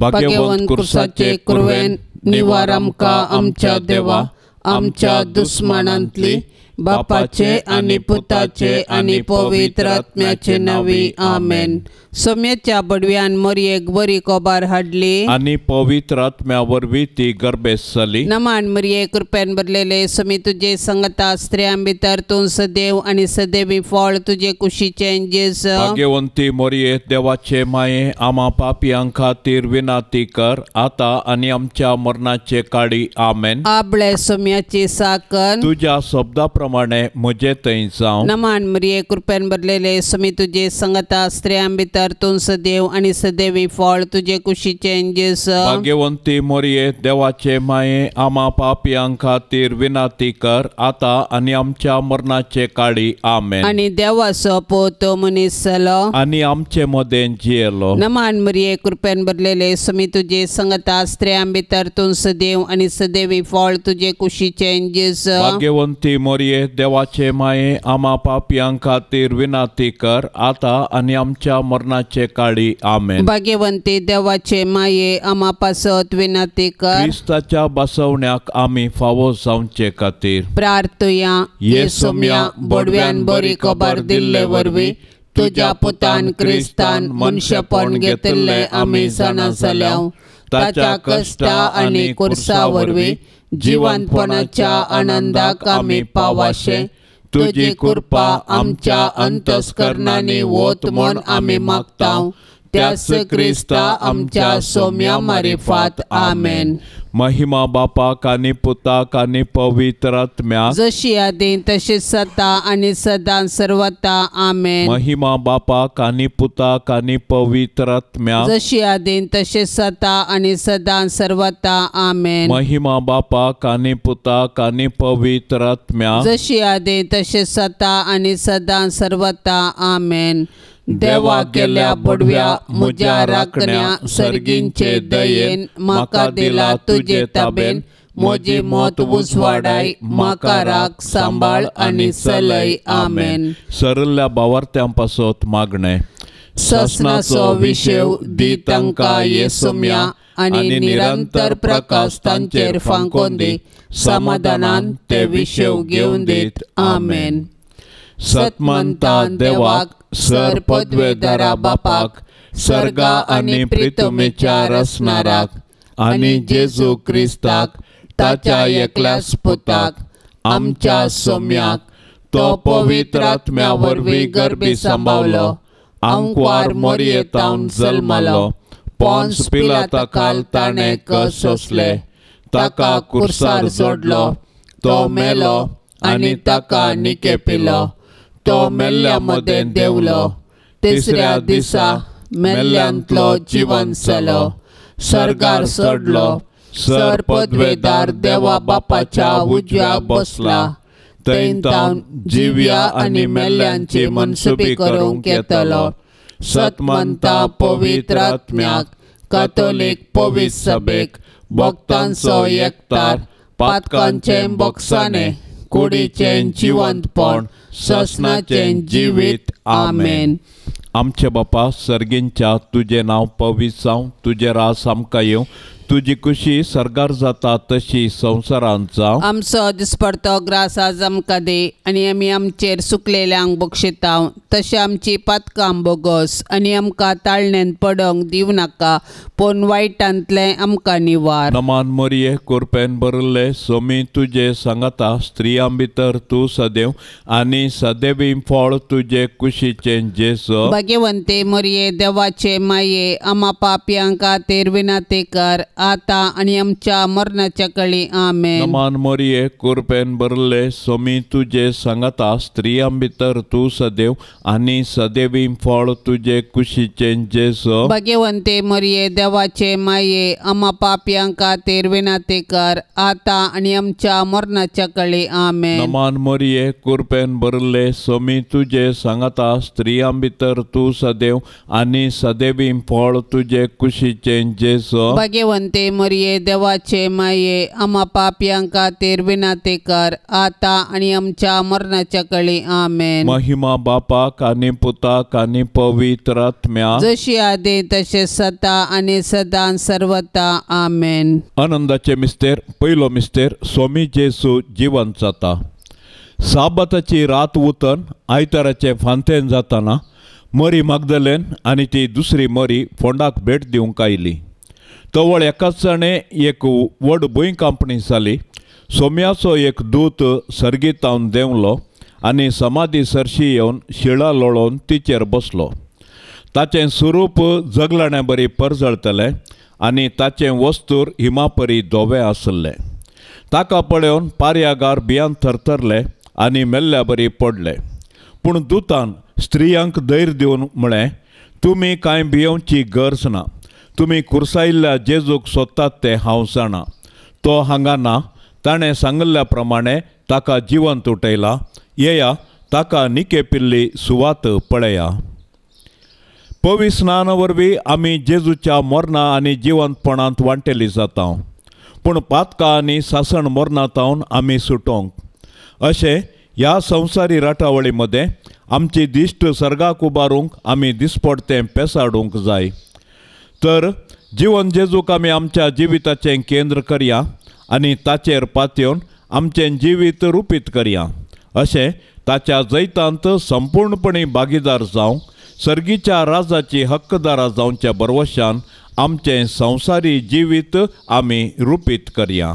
भाग्यवंत कुर्साचे कुरवेन निवार आमकां आमच्या देवा आमच्या दुस्मानांतली बापाचे आनी पुताचे आनी पवित्र आत्म्याचे नांवी आमेन. सोम्याच्या बडव्यान मरयेक बरी कोबार हाडली आनी पवित्र आत्म्या वरवीं ती गर्भेस्त जाली. नमान मरये कृपेन भरलेले सोमी तुजे संगता स्त्रियां भितर तूं सदैव आनी सदैवी फळ तुजे कुशीचें जेज. भाग्यवंती मरये देवाचे माये आमा पापयां खातीर विनाती कर आतां आनी आमच्या मरणाचे काळी आमेन. आबळे सोम्याची साकन तुज्या शब्दा प्रमाणे म्हजे थंय जावं. नमान मरये कृपेन भरलेले सोमी तुजे संगता स्त्रियां भितर तूं सदैव आनी सदैवी फळ तुजे कुशीचें जेज. भाग्यवंती मरये देवाचे माये आमा पापयां खातीर विनाती कर आतां आनी आमच्या मरणाचे काळी आमेन. आनी देवाचो पूत मनीस जालो आनी आमचे मदें जियेलो. नमान मरये कृपेन भरलेले सोमी तुजे संगता स्त्रियां भितर तूं सदैव आनी सदैवी फळ तुजे कुशीचें जेज. भाग्यवंती मरये देवाचे माये आमा पापयां खातीर विनाती कर आतां आनी आमच्या मरणाचे काळी आमेन. भाग्यवंती देवाचे माये आमा पासत विनाती कर. क्रिस्ताच्या बसवण्याक आमी फावो जावचे खातीर प्रार्थुया. ये सोम्या बडव्यान बरी खबर दिल्ले वरवीं तुज्या पुतान क्रिस्तान मनशेपण घेतिल्लें आमी जाणा जाल्या. ताच्या कश्टा आनी कुर्सा वरवीं जिवंतपणाच्या आनंदाक आमी पावाशे तुजी कृपा आमच्या अंतस्करणांनी वत म्हूण आमी मागता. त्याच क्रिस्ता आमच्या सोम्या मारिफात आमेन. महिमा बापाक आनी पुताक आनी पवित्र आत्म्याक जशी आदी तशी सता आनी सदां सर्वता आमेन. महिमा बापाक आनी पुताक आनी पवित्र आत्म्याक जशी आदी तशी सता आनी सदां सर्वता आमेन. महिमा बापाक आनी पुताक आनी पवित्र आत्म्याक जशी आदी तशी सता आनी सदां सर्वता आमेन. देवा केल्या बडव्या म्हज्या राखण्या सर्गींचे दयेन म्हाका दिला तुजे ताबेन म्हजी मत उजवाडाय म्हाका राख सांबाळ आनी चलय आमेन. सरल्या बावार्थ्यां पासत मागणें. ससनाचो विशेव दी तांकां येसोम्या आनी निरंतर प्रकाश तांचेर फांकोन दी समाधानान ते विशेव घेवन दीत आमेन. सतमंता देवाक सर पदवेदारा बापाक सर्गा आनी प्रितमेच्या रसनाराक आनी जेजू क्रिस्ताक ताच्या एकल्याच पुताक आमच्या सोम्याक तो पवित्र आत्म्या वरवीं गर्भी सांबावलो आंकवार मोरयेतावन जल्मलो पोन्स पिलाता खाल ताणें कस सोंसले ताका कुर्सार जोडलो तो मेलो आनी ताका निकेपिलो तो मेल्ल्या मदें देंवलो तिसऱ्या दिसा मेल्ल्यांतलो जिवन जालो सर्गार चडलो सर पदवेदार देवा बापाच्या उजव्या बसला थंय तावन जिव्या आनी मेल्ल्यांची मनसुबी करूंक येतलो. सतमंता पवित्र आत्म्याक कातोलीक पवित्र सभेक भक्तांचो एकतार पातकांचें बोगसाणें कुडीचें जिवंतपण ससनाचें जिवीत आमेन. आमचे बापा सर्गींच्या तुजें नांव पवित्र जावं तुजें रास आमकां येवं तुजी खुशी सर्गार जाता तशी संवसारांत जावं. आमचो दिसपडतो ग्रास आज आमकां दी आनी आमी आमचेर सुकलेल्यांक बक्षिताव तशें आमची पातकां बोगस आनी आमकां ताळणेन पडोंक दिवं नाका पूण वायटांतलें आमकां निवार. नमान मरये कुरपेन भरिल्ले सोमी तुजे सांगाता स्त्रियां भितर तूं सदैव आनी सदैवी फळ तुजे कुशीचें जेजू. भाग्यवंते मरये देवाचे माये आमा पापयां खातीर विनाती कर आता आनी आमच्या मरणाच्या कळी आमेन. नमान मरये कुरपेन भरिल्ले सोमी तुजे सांगाता स्त्रियां भितर तूं सदैव आनी सदैवी फळ तुजे कुशीचें जेजू. भाग्यवंते मरये देवाचे माये आमा पापयां खातीर विनाती कर आता आनी आमच्या मरणाच्या कळी आमेन. नमान मरये कुरपेन भरिल्ले सोमी तुजे सांगाता स्त्रियां भितर तूं सदैव आनी सदैवी फळ तुजे कुशीचें जेजू. भाग्यवंते भाग्यवंते मरिये देवाचे माये आमा पापयां खातीर विनंती कर आतां आनी आमच्या मरणाच्या कळी. आमेन. महिमा बापाक आनी पुताक आनी पवित्र आत्म्याक, जशी आदी तशें सदा आनी सदां सर्वता. आमेन. आनंदाचे मिस्तेर. पयलो मिस्तेर स्वामी जेसू जिवंत जाता. साबाताची रात उतन आयताराचे फांतेन जाताना मरी मागदलेन आनी ती दुसरी मरी फोंडाक भेट दिवंक आयली. तवळ एकाच जाणें एक व्हड भूंयकांपणी जाली. सोम्याचो एक दूत सर्गीतावन देंवलो आनी समाधी सरशी येवन शिळा लोळोवन तिचेर बसलो. ताचें स्वरूप जगलाण्या बरी परजळतलें आनी ताचें वस्तूर हिमापरी धवें आसलें. ताका पळोवन पारयागार भियान थरथरले आनी मेल्ल्या बरी पडले. पूण दुतान स्त्रियांक धैर्य दिवन म्हळें, तुमी कांय भियोवची गरज ना. तुमी कुर्सायिल्ल्या जेजूक सोदतात तें हांव जाणा. तो हांगा ना. ताणें सांगिल्ल्या प्रमाणे ताका जिवंत उठयला. येया, ताका निकेपिल्ली सुवात पळया. पवित्र स्नाना वरवीं आमी जेजूच्या मरणा आनी जिवंतपणांत वांटेली जाता. पूण पातकां आनी सासण मरणांत आमी सुटोंक अशें ह्या संवसारी राटावळी मदें आमची दिश्ट सर्गाक उबारूंक आमी दिसपडतें पेसाडूंक जाय. तर जिवन जेजूक आमी आमच्या जिविताचें केंद्र करया आनी ताचेर पातयेवन आमचें जिवीत रुपीत करया. अशें ताच्या जैतांत संपूर्णपणी भागीदार जावंक सर्गीच्या राजाची हक्कदारा जावच्या बरवशान आमचें संवसारी जिवीत आमी रुपीत करया.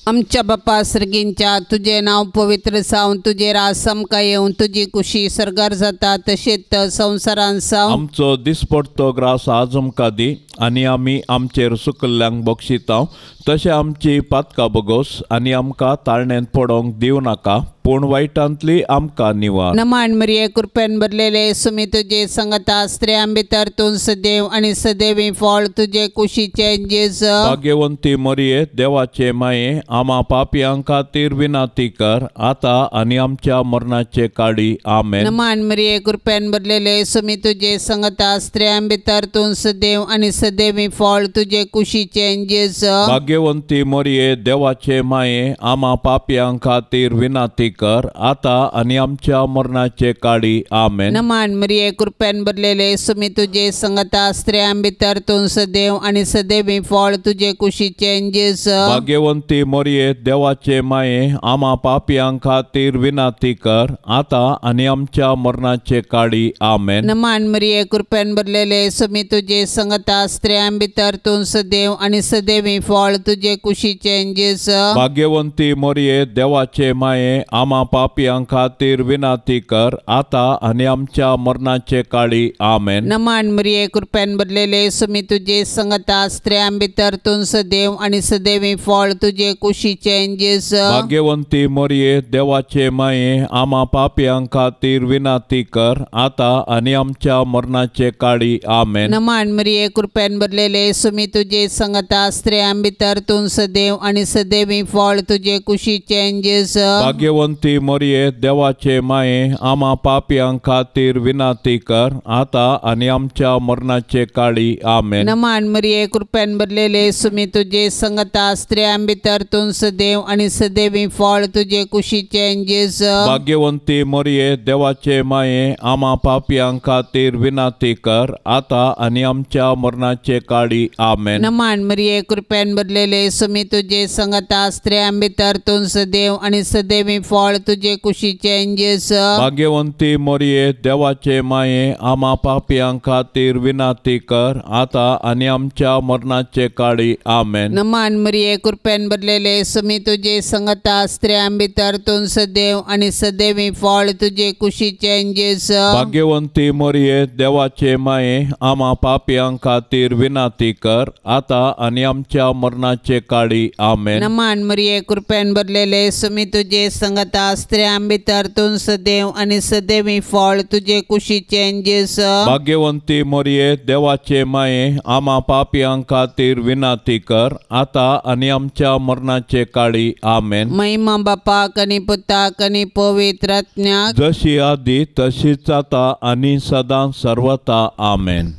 आमच्या बापा सर्गींच्या तुजें नांव पवित्र जावं, तुजें राज आमकां येवं, तुजी कुशी सर्गार जाता तशेंच संवसारांत जावं. आमचो दिसपडतो ग्रास आज आमकां दी आनी आमी आमचेर सुकल्ल्यांक बक्षितांव तशें आमची पातकां बगोस आनी आमकां ताळण्यांत पडोवंक दिवं नाका, पूण वायटांतली आमकां निवार. नमान मरिये कृपेन भरलेले सुमी तुजे संगता, स्त्रियां भितर तूं सदैव आनी सदैवी फळ तुजे कुशीचें जेज. भाग्यवंती मरिये देवाचे माये आमा पापयां खातीर विनंती कर आतां आनी आमच्या मरणाचे काळी. आमेन. नमान मरिये कृपेन भरलेले सुमी तुजे संगता, स्त्रियां भितर तूं सदैव आनी सदैवी फळ तुजे कुशीचें जेज. भाग्यवंती मरिये देवाचे माये आमा पापयां खातीर विनंती कर आतां आनी आमच्या मरणाचे काळी. आमेन. नमान मरिये कृपेन भरलेले सुमी तुजे संगता, स्त्रियां भितर तूं सदैव आनी सदैवी फळ तुजे कुशीचें जेज. भाग्यवंती मरिये देवाचे माये आमा पापयां खातीर विनंती कर आतां आनी आमच्या मरणाचे काळी. आमेन. नमान मरिये कृपेन भरलेले सुमी तुजे संगता, स्त्रियां भितर तूं सदैव आनी सदैवी फळ तुजे कुशीचें जेज. भाग्यवंती मरिये देवाचे माये आमा पापयां खातीर विनंती कर आतां आनी आमच्या मरणाचे काळी. आमेन. नमान मरिये कृपेन भरलेले सुमी तुजे संगता, स्त्रियां भितर तूं सदैव आनी सदैवी फळ तुजे कुशीचें जेज. भाग्यवंती मरिये देवाचे माये आमा पापयां खातीर विनंती कर आतां आनी आमच्या मरणाचे काळी. आमेन. नमान मरिये कृपेन भरलेले सुमी तुजे संगता, स्त्रियां भितर तूं सदैव आनी सदैवी फळ तुजे कुशीचें जेज. भाग्यवंती मरिये देवाचे माये आमा पापयां खातीर विनंती कर आतां आनी आमच्या मरणाचे काळी. आमेन. नमान मरिये कृपेन भरलेले सुमी तुजे संगता, स्त्रियां भितर तूं सदैव आनी सदैवी फळ तुजे कुशीचें जेज. भाग्यवंती मरिये देवाचे माये आमा पापयां खातीर विनंती कर आतां आनी आमच्या मरणाचे काळी. आमेन. नमान मरिये कृपेन भरलेले सुमी तुजे संगता, स्त्रियां भितर तूं सदैव आनी सदैवी फळ तुजे कुशीचें जेज. भाग्यवंती मरिये देवाचे माये आमा पापयां खातीर विनंती कर आतां आनी आमच्या मरणाचे काळी. आमेन. नमान मरिये कृपेन भरलेले सुमी तुजे संगता, स्त्रियां भितर तूं सदैव आनी सदैवी फळ तुजे कुशीचें जेज. भाग्यवंती मरिये देवाचे माये आमा पापयां खातीर विनंती कर आतां आनी आमच्या मरणाचे काळी. आमेन. नमान मरिये कृपेन भरलेले सुमी तुजे संगता, स्त्रियां भितर तूं सदैव आनी सदैवी फळ तुजे कुशीचें जेज. भाग्यवंती मरिये देवाचे माये आमा पापयां खातीर विनंती कर आतां आनी आमच्या मरणाचे काळी. आमेन. महिमा बापाक आनी पुताक आनी पवित्र आत्म्याक, जशी आदी तशीच आतां आनी सदां सर्वता. आमेन.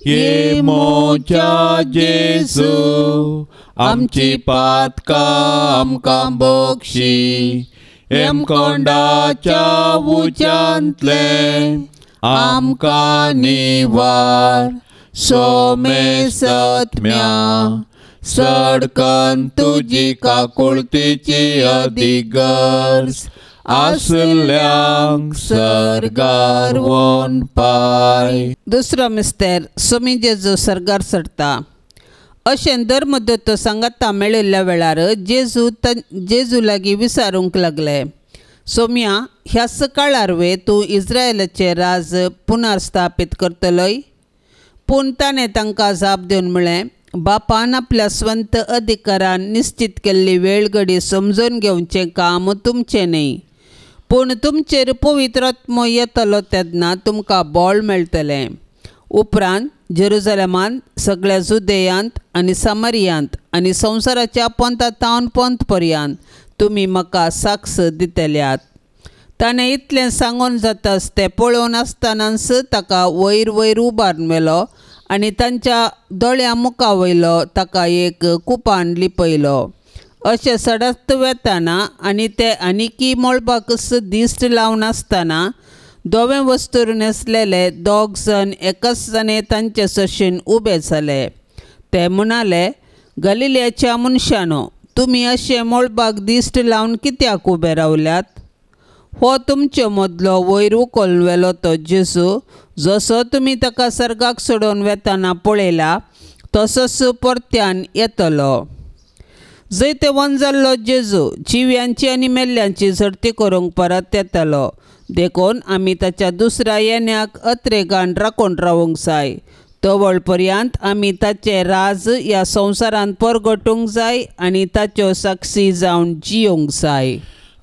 ये मोच्या जेजू आमची पातकां आमकां बक्षी हेमकोंडाच्या उच्यांतलें आमकां निवार सोमेसत्म्या सडकन तुजी काकुळतीची अधिगर्ज आसल्यांक सर्गार वोन पाय. दुसरो मिस्तेर सोमी जेजू सर्गार चडटा. अशें धर्मदूत सांगाता मेळिल्ल्या वेळार जेजू जेजू लागीं विचारूंक लागले, सोम्या ह्याच काळार वे तूं इस्रायलाचें राज पुनर्स्थापीत करतलोय? पूण ताणें तांकां जाप दिवन म्हळें, बापान आपल्या स्वंत अधिकारान निश्चित केल्ली वेळ घडी समजून घेवचें काम तुमचें न्हय, पूण तुमचेर पवित्र आत्मो येतलो तेन्ना तुमकां बळ मेळटलें. उपरांत जेरुजलेमांत, सगळ्या जुदेयांत आनी सामरियांत आनी संवसाराच्या पोंता तावन पोंत पर्यंत तुमी म्हाका साक्ष दितल्यात. ताणें इतलें सांगून जाताच तें पळोवन आसतनाच ताका वयर वयर उबारून व्हेलो आनी तांच्या दोळ्यां मुखा वयलो ताका एक कुपान लिपयलो. अशें सडत वेताना आनी ते आनिकी मळबाकच दिश्ट लावन आसतना धवें वस्तूर न्हेसलेले दोग जण एकाच जाणे तांचे सरशीन उबे जाले. ते म्हणाले, गलिलियाच्या मनशानो, तुमी अशें मळबाक दिश्ट लावन कित्याक उबे रावल्यात? हो तुमचे मदलो वयर उखलून व्हेलो तो जेजू, जसो तुमी ताका सर्गाक सोडून वेताना पळयला तसोच परत्यान येतलो. जैतवंत जाल्लो जेजू जिव्यांची आनी मेल्ल्यांची झडती करूंक परत येतलो. देखून आमी ताच्या दुसऱ्या येण्याक अत्रेगान राखून रावूंक जाय. तवळ पर्यंत आमी ताचें राज ह्या संवसारांत परगटूंक जाय आनी ताच्यो साक्षी जावन जियोंक जाय.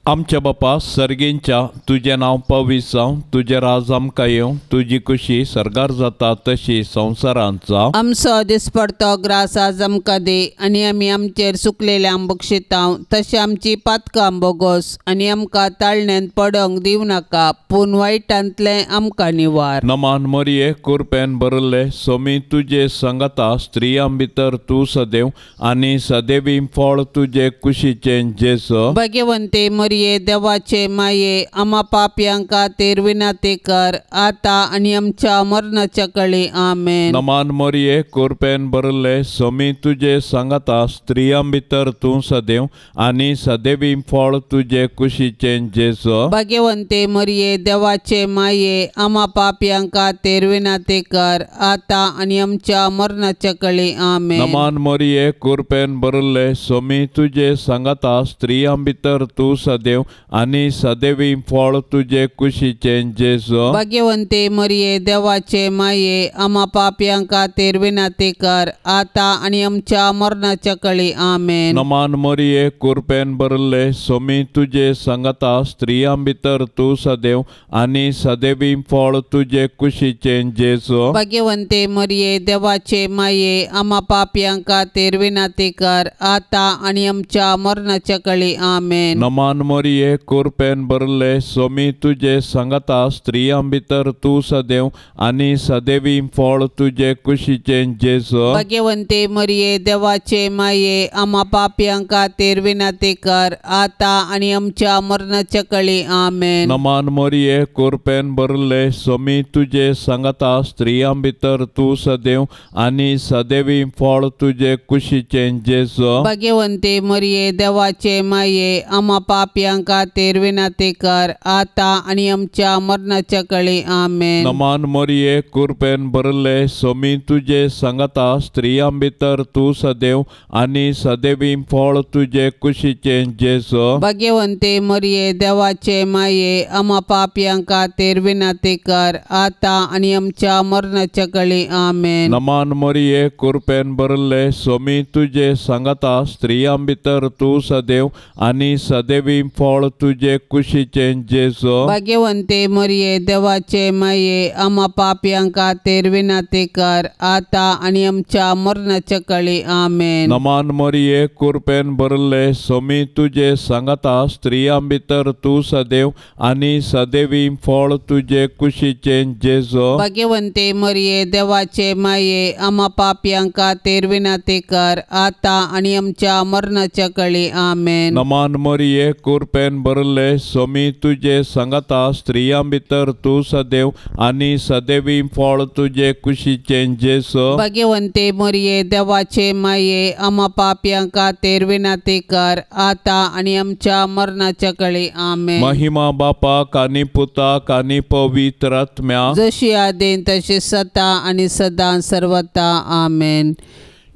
आमच्या बापा सर्गींच्या, तुजें नांव पवित्र जावं, तुजें राज आमकां येवं, तुजी खुशी सर्गार जाता तशी संवसारांत जावं. आमचो दिसपडतो ग्रास आज आमकां दी आनी आमी आमचेर सुकलेल्यांक बक्षितांव तशें आमची पातकां बोगोस आनी आमकां ताळण्यांत पडोंक दिवं नाका, पूण वायटांतलें आमकां निवार. नमान मरिये, कुरपेन भरिल्ले, सोमी तुजे संगता, स्त्रियां भितर तूं सदैव आनी सदैवी फळ तुजे कुशीचें जेजू. भगवंते मरिये, देवाचे माये, आमा पापयांक खातीर विनंती कर आता आनी आमच्या मरणाच्या कळी. आमेन. नमान मरिये, कुरपेन भरिल्ले, सोमी तुजे सांगाता, स्त्रियां भितर तूं सदैव आनी सदैवी फळ तुजे कुशीचें जेजू. भगवंते मरिये, देवाचे माये, आमा पापयांक खातीर विनंती कर आता आनी आमच्या मरणाच्या कळी. आमेन. नमान मरिये, कुरपेन भरिल्ले, सोमी तुजे सांगाता, स्त्रियां भितर तूं सदैव आनी सदैवी फळ तुजे कुशीचें जेजू. भगवंते मरिये, देवाचे माये, आमा पापयांक खातीर विनंती कर आता आनी आमच्या मरणाच्या कळी. आमेन. नमान मरिये, कुरपेन भरिल्ले, सोमी तुजे सांगाता, स्त्रियां भितर तूं सदैव आनी सदैवी फळ तुजे कुशीचें जेजू. भगवंते मरिये, देवाचे माये, आमा पापयांक खातीर विनंती कर आता आनी आमच्या मरणाच्या कळी. आमेन. नमान मरिये, कुरपेन भरिल्ले, सोमी तुजे सांगाता, स्त्रियां भितर तूं सदैव आनी सदैवी फळ तुजे कुशीचें जेजू. भगवंते मरिये, देवाचे माये, आमा पापयांक खातीर विनंती कर आता आनी आमच्या मरणाच्या कळी. आमेन. नमान मरिये, कुरपेन भरिल्ले, सोमी तुजे सांगाता, स्त्रियां भितर तूं सदैव आनी सदैवी फळ तुजे कुशीचें जेजू. भगवंते मरिये, देवाचे माये, आमा पापयांक खातीर विनंती कर आता आनी आमच्या मरणाच्या कळी. आमेन. नमान मरिये, कुरपेन भरिल्ले, सोमी तुजे सांगाता, स्त्रियां भितर तूं सदैव आनी सदैवी फळ तुजे कुशीचें जेजू. भगवंते मरिये, देवाचे माये, आमा पापयांक खातीर विनंती कर आता आनी आमच्या मरणाच्या कळी. आमेन. नमान मरिये, कुरपेन भरिल्ले, सोमी तुजे सांगाता, स्त्रियां भितर तूं सदैव आनी सदैवी फळ तुजे कुशीचें जेजू। भाग्यवंते मरिये देवाचे माये आमा पापयां खातीर विनंती कर आता आनी आमच्या मरणाच्या काळी आमेन। नमान मरिये कृपेन भरले स्वामी तुजे सांगाता स्त्रियां भितर तूं सदैव आनी सदैवी फळ तुजे कुशीचें जेजू। भाग्यवंते मरिये देवाचे माये आमा पापयां खातीर विनंती कर आता आनी आमच्या मरणाच्या काळी आमेन। नमान मरिये कृपेन भरले स्वामी तुजे सांगाता स्त्रियां भितर तूं सदैव आनी सदैवी फळ तुजे कुशीचें जेजू। भाग्यवंते मरिये देवाचे माये आमा पापयां खातीर विनंती कर आता आनी आमच्या मरणाच्या काळी आमेन। महिमा बापाक आनी पुताक आनी पवित्र आत्म्याक, जशी आदीन तशी सदा आनी सदां सर्वता आमेन।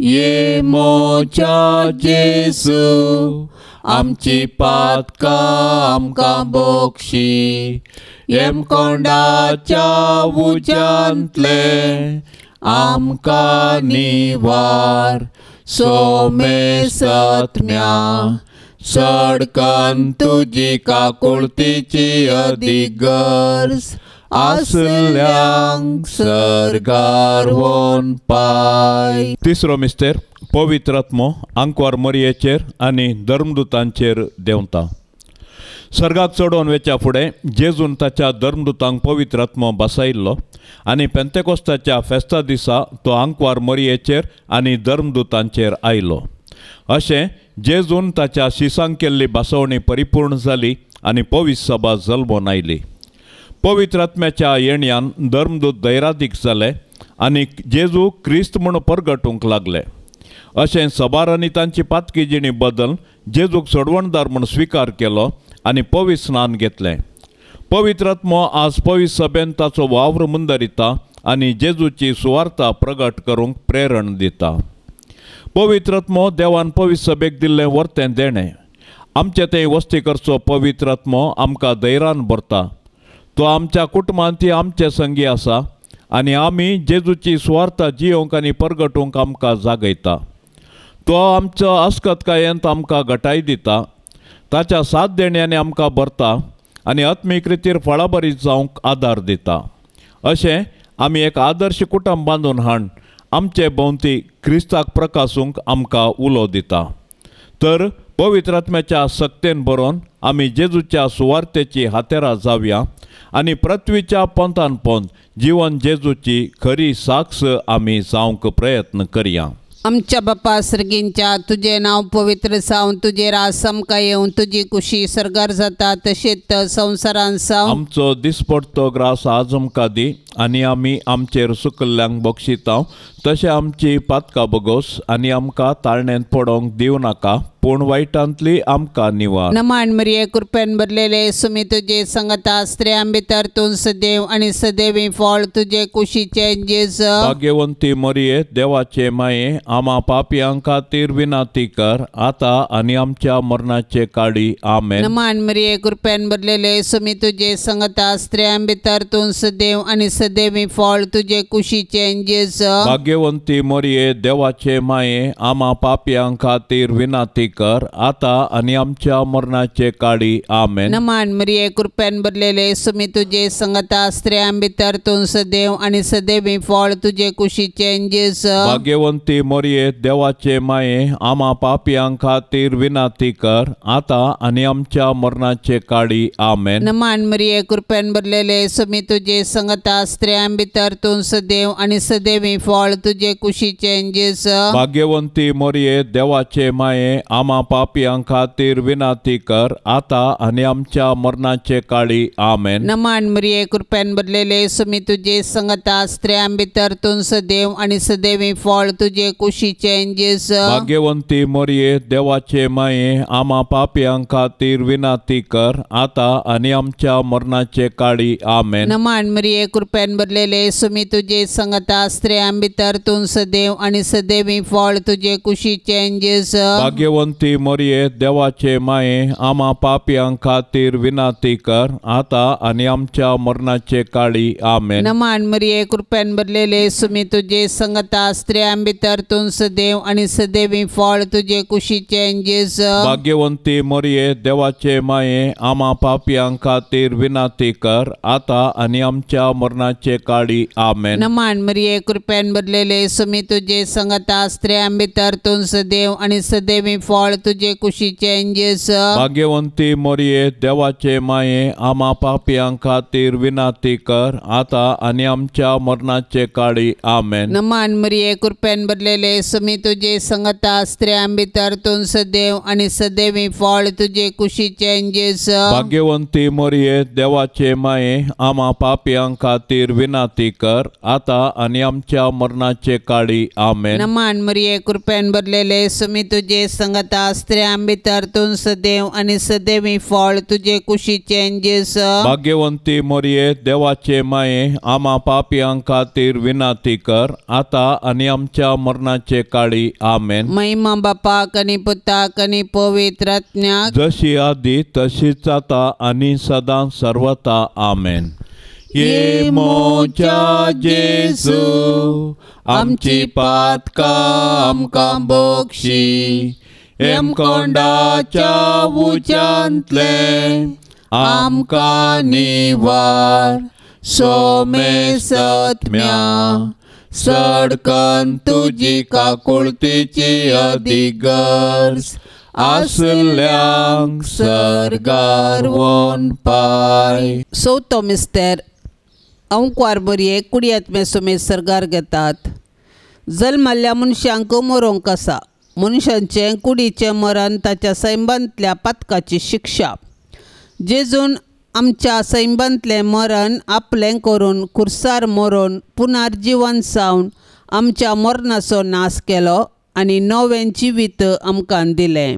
ये मोच्या जेजू आमची पातकां आमकां बोक्षी, येमकोंडाच्या उज्यांतले आमकां निवार, सोमेसत्म्या सडकन तुजी काकुळतीची अदीक गरज आसल्यांक सर्गार वोन पाय। तिसरो मिस्तेर पवित्र आत्मो आंकवार मरियेचेर आनी धर्मदूतांचेर देंवता। सर्गाक चडोवन वेच्या फुडें जेजून ताच्या धर्मदूतांक पवित्र आत्मो बसायिल्लो आनी पेंतेकोस्ताच्या फेस्ता दिसा तो आंकवार मरियेचेर आनी धर्मदूतांचेर आयलो। अशें जेजून ताच्या शिसांक केल्ली बसवणी परिपूर्ण जाली आनी पवित्र सभा जल्मोन आयली। पवित्र आत्म्याच्या येण्यान धर्मदूत धैरादीक जाले आनी जेजू क्रिस्त म्हूण परगटूंक लागले। अशें सबारांनी तांची पातकी जिणी बदल जेजूक सोडवणदार म्हूण स्विकार केलो आनी पवित्र स्नान घेतलें। पवित्र आत्मो आज पवित्र सभेन ताचो वावर मुंदरिता आनी जेजूची सुवार्ता प्रगट करूंक प्रेरण दिता। पवित्र आत्मो देवान पवित्र सभेक दिल्लें वर्तें देणें। आमचे ते वस्ती करचो पवित्र आत्मो आमकां धैर्यान भरता। तो आमच्या कुटुंबांत ती आमचे संगी आसा आनी आमी जेजूची सुवार्ता जियोंक आनी परगटूंक आमकां जागयता। तो आमचो अस्कतकायेंत आमकां घटाय दिता, ताच्या साथ देण्यांनी आमकां भरता आनी आत्मीक रितीर फळाबरीत जावंक आदार दिता। अशें आमी एक आदर्श कुटुंब बांदून हाण आमचे भोंवती क्रिस्ताक प्रकासूंक आमकां उलो दिता। तर पवित्र आत्म्याच्या सक्तेन बरोवन आमी जेजूच्या सुवार्तेची हातेरां जावया आनी पृथ्वीच्या पोंतान पोंत जिवन जेजूची खरी साक्ष आमी जावंक प्रयत्न करया। आमच्या बापा सर्गींच्या तुजें नांव पवित्र जावं, तुजें राज आमकां येवं, तुजी कुशी सर्गार जाता तशेंच संवसारांत जावं। आमचो दिसपडतो ग्रास आज आमकां दी आनी आमी आमचेर सुकल्ल्यांक बक्षितांव तशें आमची पातकां बगोस आनी आमकां ताळण्यांत पडोवंक दिवं नाका, पूण वायटांतली आमकां निवार। नमान मरिये कृपेन भरलेले सुमी तुजे संगता स्त्रियां भितर तूं सदैव आनी सदैवी फळ तुजे कुशीचें जेजू। भाग्यवंती मरिये देवाचे माये आमा पापयां खातीर विनंती कर आता आनी आमच्या मरणाचे काळी आमेन। नमान मरिये कृपेन भरलेले सुमी तुजे संगता स्त्रियां भितर तूं सदैव आनी सदैवी फळ तुजे कुशीचें जेजू। भाग्यवंती मरिये देवाचे माये आमा पापयां खातीर विनंती कर आता आनी आमच्या मरणाचे काळी आमेन। नमान मरिये कृपेन भरलेले सुमी तुजे संगता स्त्रियां भितर तूं सदैव आनी सदैवी फळ तुजे कुशीचें जेजू। भाग्यवंती मरिये देवाचे माये आमा पापयां खातीर विनंती कर आता आनी आमच्या मरणाचे काळी आमेन। नमान मरिये कृपेन भरलेले सुमी तुजे संगता स्त्रियां भितर तूं सदैव आनी सदैवी फळ तुजे कुशीचें जेजू। भाग्यवंती मरिये देवाचे माये आमा पापयां खातीर विनंती कर आता आनी आमच्या मरणाचे काळी आमेन। नमान मरिये कृपेन भरलेले सुमी तुजे संगता स्त्रियां भितर तूं सदैव आनी सदैवी फळ तुजे कुशीचें जेजू। भाग्यवंती मरिये देवाचे माये आमा पापयां खातीर विनंती कर आता आनी आमच्या मरणाचे काळी आमेन। नमान मरिये कृपेन भरलेले सुमी तुजे संगता स्त्रियां भितर तूं सदैव आनी सदैवी फळ तुजे कुशीचें जेजू। भाग्यवंती भाग्यवंती मरिये देवाचे माये आमा पापयां खातीर विनाती कर आतां आनी आमच्या मरणाचे काळी आमेन. नमान मरिये कृपेन भरलेले सुमी तुजे संगता स्त्रियां भितर तूं सदैव आनी सदैवी फळ तुजे कुशीचें जेजू. भाग्यवंती मरिये देवाचे माये आमा पापयां खातीर विनाती कर आतां आनी आमच्या मरणाचे काळी आमेन. नमान मरिये कृपेन भरलेले सुमी तुजे संगता स्त्रियां भितर तूं सदैव आनी सदैवी फळ तुजे कुशीचें जेजू. भाग्यवंती मरिये देवाचे माये आमा पापयां खातीर विनाती कर आतां आनी आमच्या मरणाचे काळी आमेन. नमान मरिये कृपेन भरलेले सुमी तुजे संगता स्त्रियां भितर तूं सदैव आनी सदैवी फळ तुजे कुशीचें जेजू. भाग्यवंती मरिये देवाचे माये आमा पापयां खातीर विनाती कर आतां आनी आमच्या मरणाचे काळी आमेन. नमान मरिये कृपेन भरलेले सुमी तुजे संगता स्त्रियां भितर तूं सदैव आनी सदैवी फळ तुजे कुशीचें जेजू. भाग्यवंती मरिये देवाचे माये आमा पापयां खातीर विनाती कर आतां आनी आमच्या मरणाचे काळी आमेन. महिमा बापाक आनी पुताक आनी पवित्र आत्म्याक, जशी आदी तशीच आतां आनी सदां सर्वता आमेन. ये मोच्या जेजू आमची पातकां आमकां बक्षी हेमकोंडाच्या उच्यांतलें आमकां निवार सोमेसत्म्या सडकन तुजी काकुळतीची अधिगर्ज आसल्यांक सर्गार वोन पाय. चवथो मिस्तेर अंकवार बरये कुडयात्मे सुमेर सर्गार घेतात. जल्मल्ल्या मनशांक मरोंक आसा. मनशांचें कुडीचें मरण ताच्या सैमांतल्या पातकाची शिक्षा. जेजून आमच्या सैमांतलें मरण आपलें करून कुर्सार मरोन पुनर्जिवन जावन आमच्या मरणाचो नाश केलो आनी नवें जिवीत आमकां दिलें.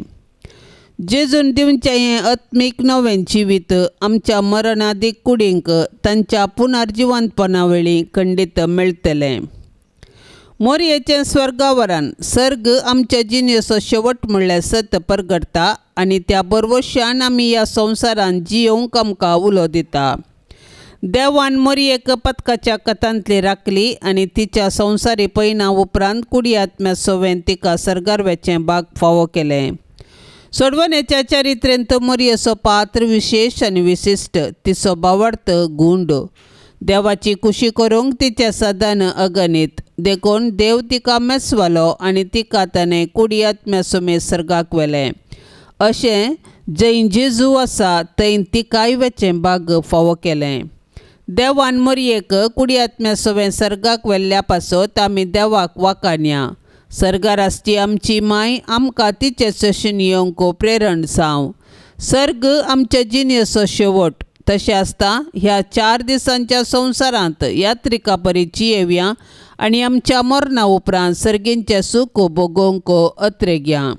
जेजून दिवचें हें आत्मीक नवें जिवीत आमच्या मरणादीक कुडींक तांच्या पुनर्जिवंतपणा वेळी खंडीत मेळटलें. मोरयेचें स्वर्गावरान सर्ग आमच्या जिणेचो शेवट म्हणल्यार सत परगटता आनी त्या बरवशान आमी ह्या संवसारान जियोवंक आमकां उलो दिता. देवान मोरयेक पथकाच्या कथांतली राखली आनी तिच्या संवसारी पयना उपरांत कुडी आत्म्या सोवेन तिका सर्गार वेचें बाग फावो केलें. सोडवण्याच्या चरित्रेंत मोरयेचो पात्र विशेश आनी विशिश्ट, तिचो भावार्थ गुंड, देवाची खुशी करूंक तिचें सदान अगणीत, देखून देव तिका मेसवालो आनी तिका ताणें कुडी आत्म्या समेत सर्गाक व्हेलें. अशें जंय जेजू आसा थंय तिकाय वेचें बाग फावो केलें. देवान मोरयेक कुडी आत्म्या सवें सर्गाक व्हेल्ल्या पासत आमी देवाक वाखाणया. सर्गार आसची आमची माय आमकां तिचे सशीन येवंक प्रेरण जावं. सर्ग आमच्या जिणेचो शेवट. तशें आसता ह्या 4 दिसांच्या संवसारांत यात्रिका परी जियेवया आनी आमच्या मरणा उपरांत सर्गींचें सूख भोगोवंक अत्रेगया.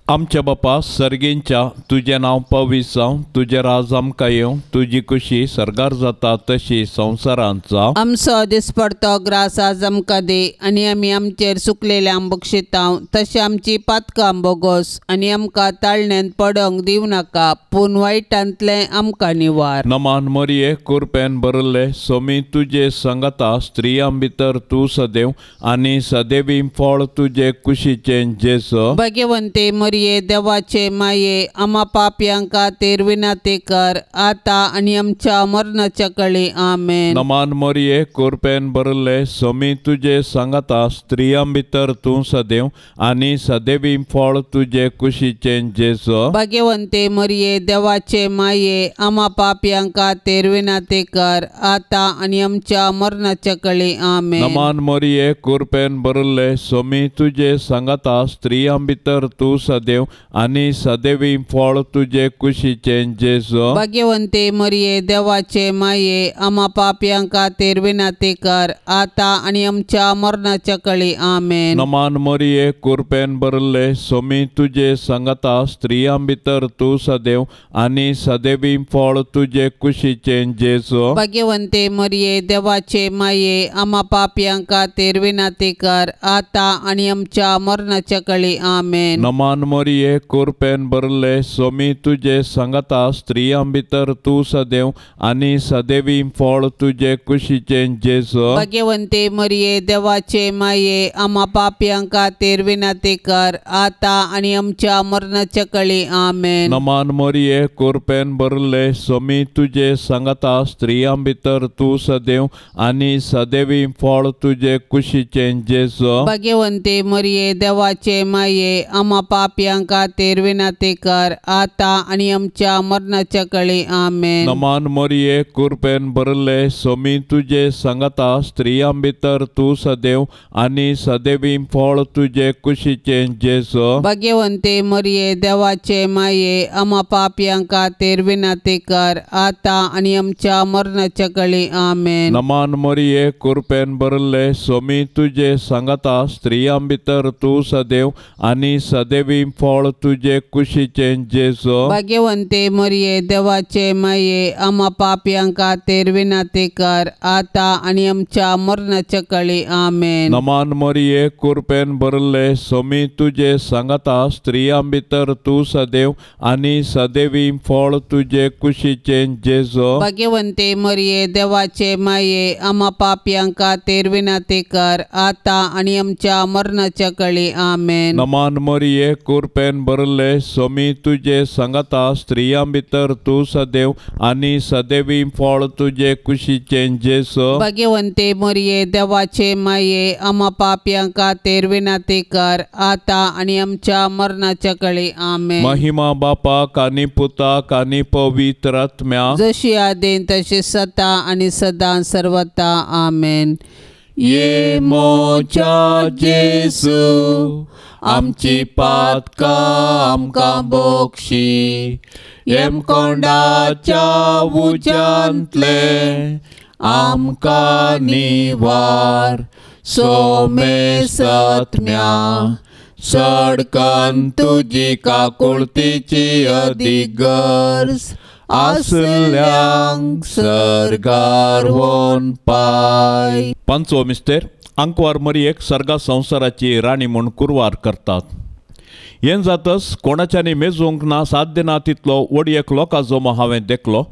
आमच्या बापा सर्गींच्या तुजें नांव पवित्र जावं, तुजें राज आमकां येवं, तुजी खुशी सर्गार जाता तशी संवसारांत जावं. आमचो दिसपडतो ग्रास आज आमकां दी आनी आमी आमचेर सुकलेल्यांक बक्षितांव तशें आमची पातकां बोगोस आनी आमकां ताळण्यांत पडोंक दिवं नाका पूण वायटांतलें आमकां निवार. नमान मरिये कुरपेन भरिल्ले सोमी तुजे संगता स्त्रियां भितर तूं सदैव आनी सदैवी फळ तुजे कुशीचें जेजू. भगवंते मरिये देवाचे माये आमा पापयांक खातीर विनंती कर आतां आनी आमच्या मरणाच्या कळी आमेन. नमान मरिये कुरपेन भरिल्ले सोमी तुजे सांगाता स्त्रियां भितर तूं सदैव आनी सदैवी फळ तुजे कुशीचें जेजू. भगवंते मरिये देवाचे माये आमा पापयांक खातीर विनंती कर आतां आनी आमच्या मरणाच्या कळी आमेन. नमान मरिये कुरपेन भरिल्ले सोमी तुजे सांगाता स्त्रियां भितर तूं सदैव आनी सदैवी फळ तुजे कुशीचें जेजू. भगवंते मरिये देवाचे माये आमा पापयांक खातीर विनंती कर आतां आनी आमच्या मरणाच्या कळी आमेन. नमान मरिये कुरपेन भरिल्ले सोमी तुजे सांगाता स्त्रियां भितर तूं सदैव आनी सदैवी फळ तुजे कुशीचें जेजू. भगवंते मरिये देवाचे माये आमा पापयांक खातीर विनंती कर आतां आनी आमच्या मरणाच्या कळी आमेन. नमान मोरये कुरपेन भरले सोमी तुजे सांगाता स्त्रियां भितर तूं सदैव आनी सदैवी फळ तुजे कुशीचें जेजू। भाग्यवंते मरिये देवाचे माये आमा पापयां खातीर विनंती कर आता आनी आमच्या मरणाच्या कळी आमेन। नमान मोरये कुरपेन भरले सोमी तुजे सांगाता स्त्रियां भितर तूं सदैव आनी सदैवी फळ तुजे कुशीचें जेजू। भाग्यवंते मरिये देवाचे माये आमा पापयां खातीर विनंती कर आता आनी आमच्या मरणाच्या कळी आमेन। नमान मोरये कुरपेन भरले सोमी तुजे सांगाता स्त्रियां भितर तूं सदैव आनी सदैवी फळ तुजे कुशीचें जेजू। भाग्यवंते मरिये देवाचे माये आमा पापयां खातीर विनंती कर आता आनी आमच्या मरणाच्या कळी आमेन। नमान मोरये कुरपेन भरले सोमी तुजे सांगाता स्त्रियां भितर तूं सदैव आनी सदैवी फळ तुजे कुशीचें जेजू। भाग्यवंते मरिये देवाचे माये आमा पापयां खातीर विनंती कर आता आनी आमच्या मरणाच्या कळी आमेन। नमान मोरये कुरपेन भरले सोमी तुजे सांगाता स्त्रियां भितर तूं सदैव आनी सदैवी फळ तुजे कुशीचें जेजू। भाग्यवंते मरिये देवाचे माये आमा पापयां खातीर विनंती कर आता आनी आमच्या मरणाच्या कळी आमेन। नमान मोरये कुरपेन भरले सोमी तुजे सांगाता स्त्रियां भितर तूं सदैव आनी सदैवी फळ तुजे कुशीचें जेजू। भाग्यवंते मरिये देवाचे माये आमा पापयां खातीर विनंती कर आता आनी आमच्या मरणाच्या कळी आमेन। महिमा बापाक आनी पुताक आनी पवित्र आत्म्याक, जशी आदीन तशी सदा आनी सदां सर्वता आमेन। ये मोच्या जेजू आमची पातकां आमकां बोक्षी, येमकोंडाच्या उज्यांतले आमकां निवार, सोमेसत्म्या सडकन तुजी काकुळतीची अदीक गरज आसल्यांक सर्गार वोन पाय। पांचवो मिस्तेर आंकवार मरियेक सर्गा संवसाराची राणी म्हूण कुरवार करतात। हें जातच कोणाच्यानी मेजूंक ना साध्य ना तितलो व्हड एक लोकां जमो हांवें देखलो।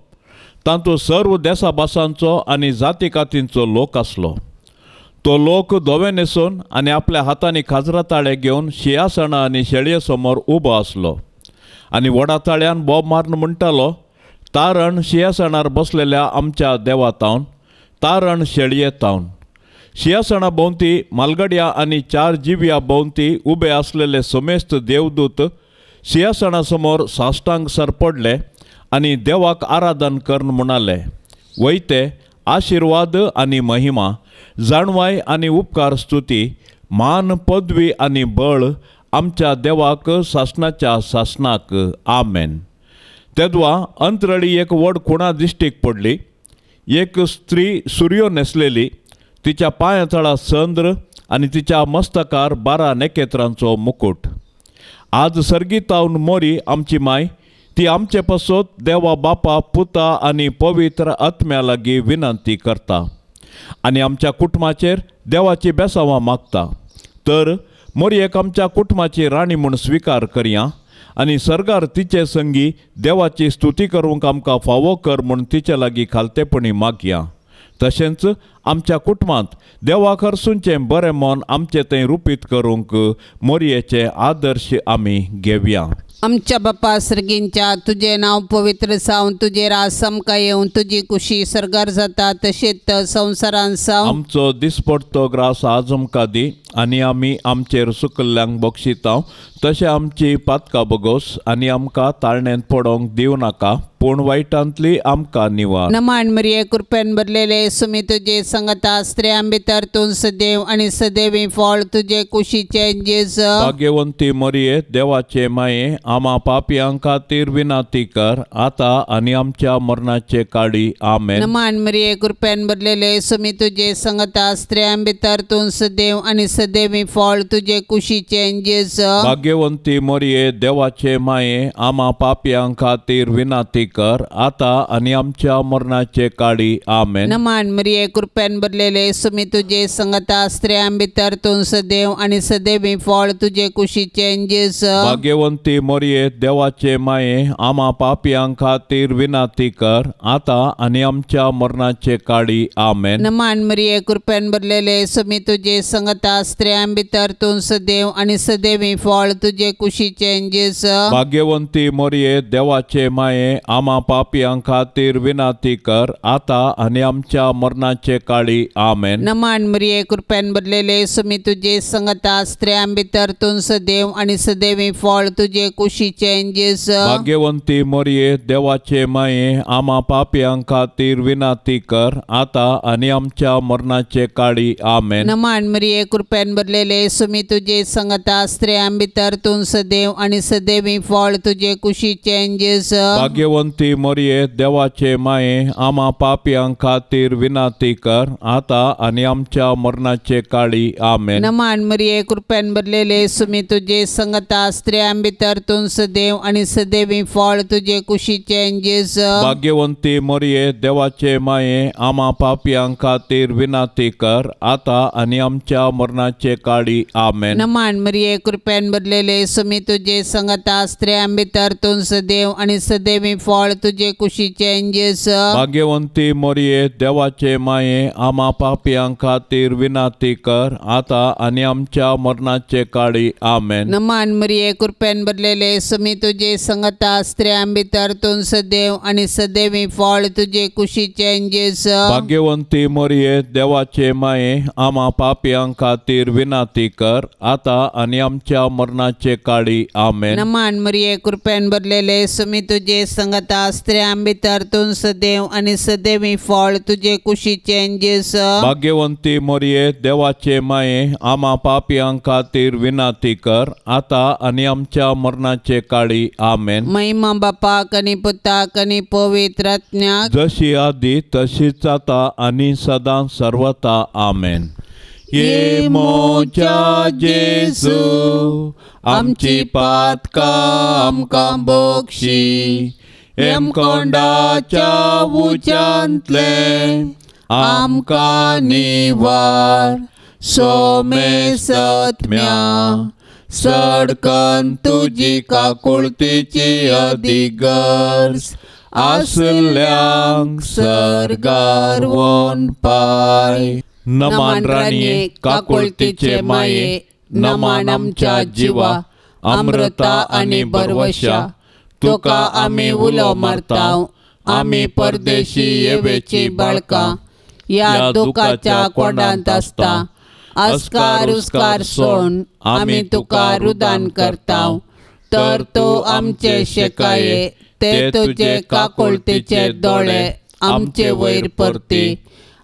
तातूंत सर्व देसा भासांचो आनी जाती कातींचो लोक आसलो। तो लोक धवे न्हेसून आनी आपल्या हातांनी खाजरा ताळे घेवन शिंयासणां आनी शेळये समोर उबो आसलो आनी व्हडा ताळ्यान बोब मारून म्हणटालो, तारण शिंयासणार बसलेल्या आमच्या देवा तावन, तारण शेळये तावन। शिंयासणा भोंवती मालगड्या आनी चार जिव्या भोंवती उबे आसलेले समेस्त देवदूत शिंयासणा समोर साश्टांग सरपडले आनी देवाक आराधन करून म्हणाले, वयते आशिर्वाद आनी महिमा, जाणवाय आनी उपकार स्तुती, मान पदवी आनी बळ आमच्या देवाक सासणाच्या सासणाक आमेन। तेदवा अंतरळी एक व्हड खुणा दिश्टीक पडली। एक स्त्री सुर्यो न्हेसलेली, तिच्या पांया तळा चंद्र आनी तिच्या मस्तकार 12 नखेत्रांचो मुकूट। आज सर्गीतावन मोरी आमची माय ती आमचे पासत देवा बापा पुता आनी पवित्र आत्म्या लागीं विनंती करता आनी आमच्या कुटुंबाचेर देवाची बेसावां मागता। तर मोरयेक आमच्या कुटुंबाची राणी म्हूण स्विकार करया आनी सर्गार तिचे संगी देवाची स्तुती करूंक आमकां फावो कर म्हूण तिचे लागीं खालतेपणी मागया। तशेंच आमच्या कुटुंबांत देवाक हरसूंचें बरें मन आमचें थंय रुपीत करूंक मोरयेचे आदर्श आमी घेवया। आमच्या बापा सर्गींच्या तुजें नांव पवित्र जावं, तुजें राज आमकां येवं, तुजी कुशी सर्गार जाता तशेंच संवसारांत जावं। आमचो दिसपडतो ग्रास आज आमकां दी आनी आमी आमचेर सुकल्ल्यांक बक्षितांव तशें आमची पातकां बगोस आनी आमकां ताळण्यांत पडोवंक दिवं नाका, पूण वायटांतली आमकां निवार। नमान मरिये कृपेन भरलेले सुमी तुजे संगता, स्त्रियां भितर तूं सदैव आनी सदैवी फळ तुजे कुशीचें जेजू। भाग्यवंती मरिये देवाचे माये आमा पापयां खातीर विनंती कर आता आनी आमच्या मरणाचे काळी आमेन। नमान मरिये कृपेन भरलेले सुमी तुजे संगता, स्त्रियां भितर तूं सदैव आनी सदैवी फळ तुजे कुशीचें जेजू। भाग्यवंती मरिये देवाचे माये आमा पापयां खातीर विनंती कर आतां आनी आमच्या मरणाचे काळी आमेन। नमन मरिये कृपेन भरलेले सुमी तुजे संगता स्त्रियां भितर तूं सदैव आनी सदैवी फळ तुजे कुशीचे जेजू। भाग्यवंती मरिये देवाचे माये आमा पापयां खातीर विनंती कर आतां आनी आमच्या मरणाचे काळी आमेन। नमन मरिये कृपेन भरलेले सुमी तुजे संगता स्त्रियां भितर तूं सदैव आनी सदैवी फळ तुजे कुशीचे जेजू। भाग्यवंती मरिये देवाचे माये आमा पापयां खातीर विनंती कर आतां आनी आमच्या मरणाचे काळी आमेन। नमन मरिये कृपेन भरलेले सुमी तुजे संगता स्त्रियां भितर तूं सदैव आनी सदैवी फळ तुजे कुशीचे जेजू। भाग्यवंती मरिये देवाचे माये आमा पापयां खातीर विनंती कर आतां आनी आमच्या मरणाचे काळी आमेन। नमन मरिये कृपेन भरलेले सुमी तुजे संगता स्त्रियां भितर तूं सदैव आनी सदैवी फळ तुजे कुशीचे जेजू। भाग्यवंती मरिये देवाचे माये आमा पापयां खातीर विनंती कर आतां आनी आमच्या मरणाचे काळी आमेन। नमन मरिये कृपेन भरलेले सुमी तुजे संगता स्त्रियां भितर तूं सदैव आनी सदैवी फळ तुजे कुशीचे जेजू। भाग्यवंती मरिये देवाचे माये आमा पापयां खातीर विनंती कर आतां आनी आमच्या मरणाचे काळी आमेन। नमन मरिये कृपेन भरलेले सुमी तुजे संगता स्त्रियां भितर तूं सदैव आनी सदैवी फळ तुजे कुशीचे जेजू। भाग्यवंती मरिये देवाचे माये आमा पापयां खातीर विनंती कर आतां आनी आमच्या मरणाचे काळी आमेन। नमन मरिये कृपेन भरलेले सुमी तुजे संगता स्त्रियां भितर तूं सदैव आनी सदैवी फळ तुजे कुशीचे जेजू। भाग्यवंती मरिये देवाचे माये आमा पापयां खातीर विनंती कर आतां आनी आमच्या मरणाचे काळी आमेन। नमन मरिये कृपेन भरलेले सुमी तुजे संगता स्त्रियां भितर तूं सदैव आनी सदैवी फळ तुजे कुशीचे जेजू। भाग्यवंती मरिये देवाचे माये आमा पापयां खातीर विनंती कर आतां आनी आमच्या मरणाचे काळी आमेन। महिमा बापाक आनी पुताक आनी पवित्र आत्म्याक, जशी आदी तशीच आतां आनी सदां सर्वता आमेन। ये मोच्या जेजू आमची पातकां आमकां बक्षी, हेमकोंडाच्या उच्यांतलें आमकां निवार, सोमेसत्म्या सडकन तुजी काकुळतीची अधिगर्ज आसल्यांक सर्गार वोन पाय। नमन राणये काकुळतीचे माये, नमन आमच्या जिवा अमृता आनी बरवशा, तुका आमी उलो मारता, आमी परदेशी येवेची बाळकां ह्या दुखाच्या कोंडांत आसता, अस्कार उस्कार सोड आमी तुका रुदान करता, तर तूं आमचे शेकाये ते तुजे काकुळतीचे दोळे आमचे वयर परती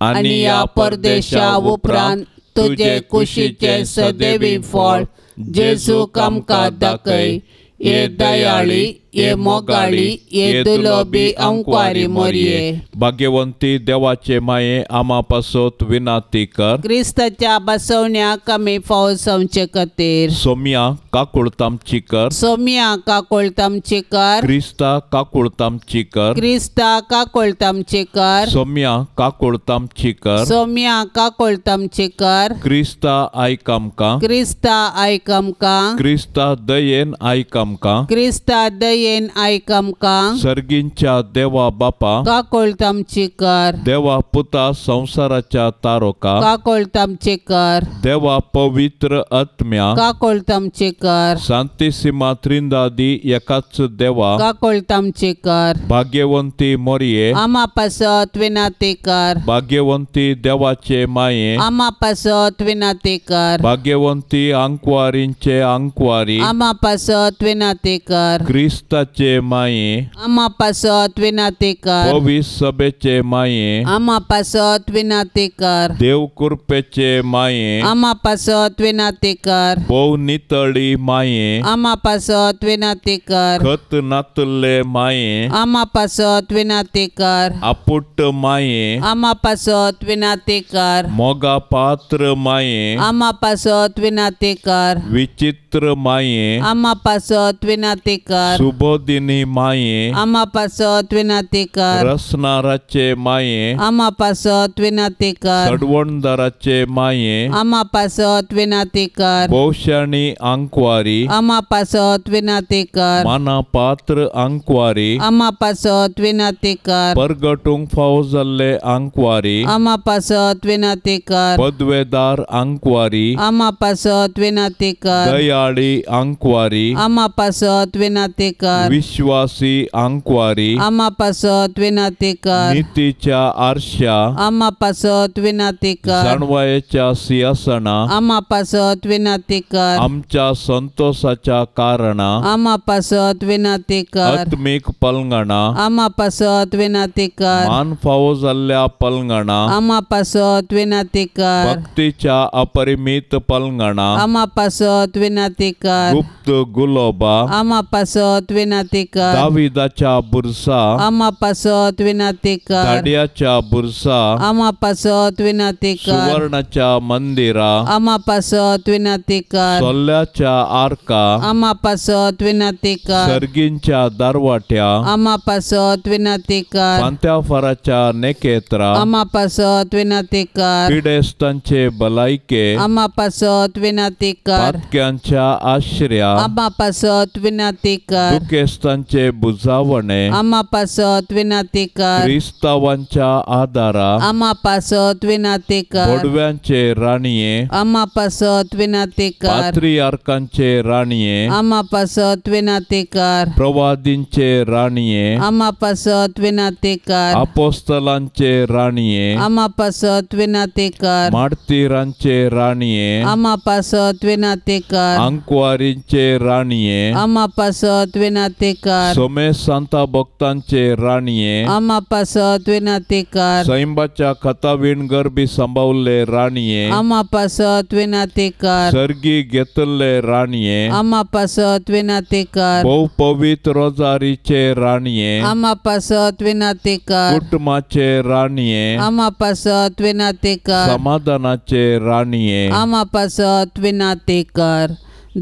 आनी ह्या परदेशा उपरांत तुजे कुशीचे सदैवी फळ जेजूक आमकां दाखय। ये दयाळी, ये मोगाळी, ये दुलोबी अंकवारी मोरये। भाग्यवंती देवाचे माये आमा पासत विनंती कर, क्रिस्ताच्या बसवण्याक आमी फावो जावचे खातीर। सोम्या काकुळतामची कर, सोम्या काकुळतामची कर, क्रिस्ता काकुळतामची कर, क्रिस्ता काकुळतामची कर, सोम्या काकुळतामची कर, सोम्या काकुळतामची कर, क्रिस्ता आयक आमकां, क्रिस्ता आयक आमकां, क्रिस्ता दयेन आयक आमकां, क्रिस्ता दयेन आयक आमकां। सर्गींच्या देवा बापा काकुळतामची कर, देवा पुता संवसाराच्या तारोका काकुळतामची कर, देवा पवित्र आत्म्या काकुळतामची कर, सांतिसिमा त्रिंदादी एकाच देवा काकुळतामची कर, भाग्यवंती मोरये आमा पासत विनंती कर, भाग्यवंती देवाचे माये आमा पासत विनंती कर, भाग्यवंती आंकवारींचे आंकवारी आमा पासत विनंती कर, क्रिस्ताचे माये आमा पासत विनंती कर, पवित्र सभेचे माये आमा पासत विनंती कर, देव कृपेचे माये आमा पासत विनंती कर, भोव नितळी माये आमा पासत विनंती कर, खत नातल्ले माये आमा पासत विनंती कर, आपुट माये आमा पासत विनंती कर, मोगा पात्र माये आमा पासत विनंती कर, विचित्र माये आमा पासत विनंती कर, सुबोध प्रबोधिनी माये आमा पासत विनंती कर रसनाराचे माये आमा पासत विनंती कर सडवणदाराचे माये आमा पासत विनंती कर भोवशाणी आंकवारी आमा पासत विनंती कर मानापात्र आंकवारी आमा पासत विनंती कर परगटूंक फावो जाल्ले आंकवारी आमा पासत विनंती कर पदवेदार आंकवारी आमा पासत विनंती कर दयाळी आंकवारी आमा पासत विनंती कर विश्वासी आंकवारी आमा पासत विनंती कर नितीच्या आरशा आमा पासत विनंती कर जाणवायेच्या सिंहासना आमा पासत विनंती कर आमच्या संतोषाच्या कारणा आमा पासत विनंती कर आत्मीक पलंगणा आमा पासत विनंती कर मान फावो जाल्ल्या पलंगणा आमा पासत विनंती कर भक्तीच्या अपरिमित पलंगणा आमा पासत विनंती कर गुप्त गुलोबा आमा पासत विनंती कर दाविदाच्या बुरसा आमा पासत विनंती कर धाड्याच्या बुरसा आमा पासत विनंती कर सुवर्णाच्या मंदिरा आमा पासत विनंती कर सोल्ल्याच्या आरका आमा पासत विनंती कर सर्गींच्या दारवाट्या आमा पासत विनंती कर फांत्याफाराच्या नेकेत्रा आमा पासत विनंती कर पिडेस्तांचे भलायके आमा पासत विनंती कर पातक्यांच्या आश्र्या आमा पासत विनंती कर दुखेस्तांचे बुजावणे आमा पासत विनंती कर क्रिस्तावांच्या आदारा आमा पासत विनंती कर बोडव्यांचे राणये आमा पासत विनंती कर पात्रियार्कांचे राणये आमा पासत विनंती कर प्रवादींचे राणये आमा पासत विनंती कर अपोस्तलांचे राणये आमा पासत विनंती कर मार्तीरांचे राणये आमा पासत विनंती कर आंकवारींचे राणये आमा पासत विनंती कर सोमेश सांता भक्तांचे राणये आमा पासत विनंती कर सैंबाच्या खतावीण गरबी सांबावल्ले राणये आमा पासत विनंती कर सर्गी घेतल्ले राणये आमा पासत विनंती कर भोव पवित्र रोजारीचे राणये आमा पासत विनंती कर कुटुंबाचे राणये आमा पासत विनंती कर समाधानाचे राणये आमा पासत विनंती कर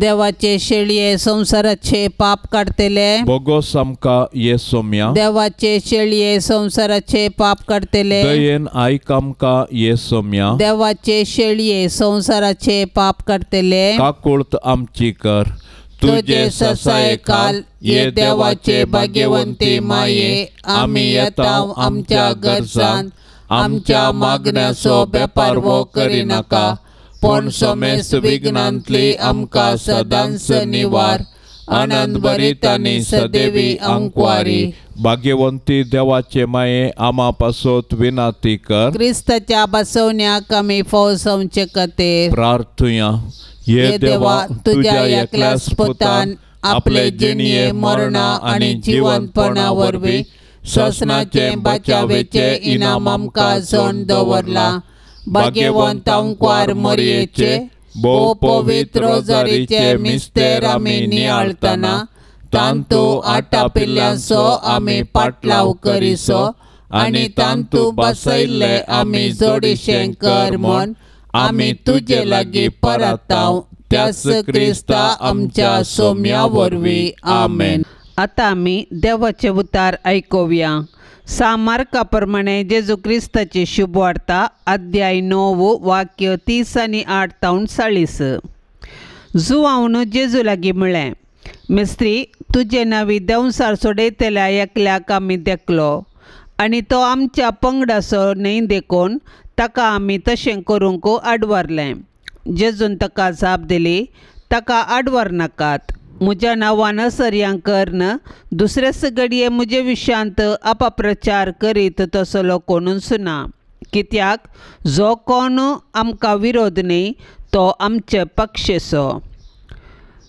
देवाचे शेळये संवसाराचे पाप काडतले बोगोस आमकां ये सोम्या देवाचे शेळये संवसाराचे पाप काडतले दयेन आयक आमकां ये सोम्या देवाचे शेळये संवसाराचे पाप काडतले काकुळत आमची कर तुझे ससाये काल ये देवाचे भाग्यवंती माये आमी येता आमच्या गरजान आमच्या मागण्याचो बेपारवो करिनाका पूण समेस्त विघ्नांतली आमकां सदांच निवार आनंद भरीत आनी सदेवी अंकवारी भाग्यवंती देवाचे माये आमा पासत विनाती कर क्रिस्ताच्या बसवण्याक आमी फौज खातीर प्रार्थुया हे देवा तुझ्या एकल्याच पुतान आपले जिणये मरणा आनी जिवंतपणा वरवीं सोसणाचे बचावेचे इनाम आमकां जोड दवरलां भाग्यवंत अंकवार मरयेचे भोव पवित्र रोजारीचे मिस्तेर आमी नियाळतना तांतू आटापिल्ल्यांचो आमी पाटलाव करिसो आनी तांतू बसयल्ले आमी जोडीशें कर म्हूण आमी तुजे लागीं परताव त्याच क्रिस्ता आमच्या सोम्या वरवीं आमेन. आतां आमी देवाचे उतार आयकुया. सा मार्का प्रमाणे जेजू क्रिस्ताची शुभवार्ता अध्याय 9 वाक्य 30 आनी 8 तावन 40. जुवावन जेजू लागीं म्हळें, मिस्त्री तुजे नावी देंवसार सोडयतल्या एकल्याक आमी देखलो आनी तो आमच्या पंगडाचो न्हय देखून ताका आमी तशें करूंक आडवारलें. जेजून ताका जाप दिली, ताका आडवार नाकात, म्हज्या नांवान असर्यां कर्न दुसरेच घडये म्हजे विशयांत अपप्रचार करीत तसलो कोणूच ना, कित्याक जो कोण आमकां विरोध न्हय तो आमचे पक्षेचो.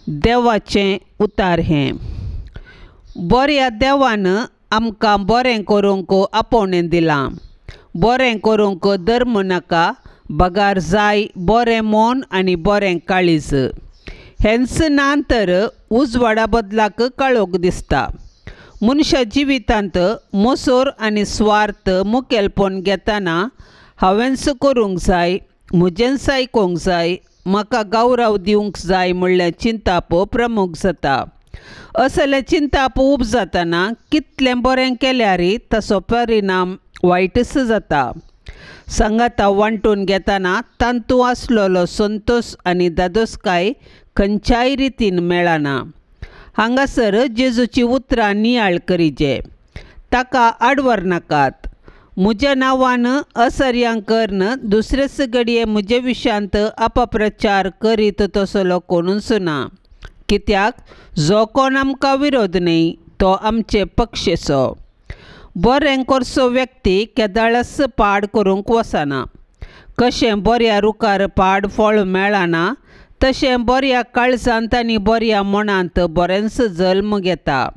देवाचें उतार हें. बऱ्या देवान आमकां बरें करूंक आपोवणें दिलां. बरें करूंक धर्म नाका, बगार जाय बरें मन आनी बरें काळीज. हेंच ना तर उजवाडा बदलाक काळोख दिसता. मनशा जिवितांत मोसोर आनी स्वार्थ मुखेलपण घेतना हांवेंच करूंक जाय, म्हजेंच आयकूंक जाय, म्हाका गौरव दिवंक जाय म्हणल्यार चिंताप प्रमुख जाता. असले चिंताप उब जातना कितलें बरें केल्यार ताचो परिणाम वायटच जाता. सांगाता वांटून घेतना तांतू आसलेलो संतोश आनी दादोसकाय खंयच्याय रितीन मेळना. हांगासर जेजूची उतरां नियाळ करीजे, ताका आडवर नाकात. म्हज्या नांवान असर्यां करून दुसरेच घडये म्हजे विशयांत अपप्रचार करीत तसलो कोणूच ना, कित्याक जो कोण आमकां विरोध न्हय तो आमचे पक्षेचो. बरें करचो व्यक्ती केदाळच पाड करूंक वचना. कशें बऱ्या रुखार पाड फळ मेळना तशें बऱ्या काळजांत आनी बऱ्या मनांत बरेंच जल्म घेता.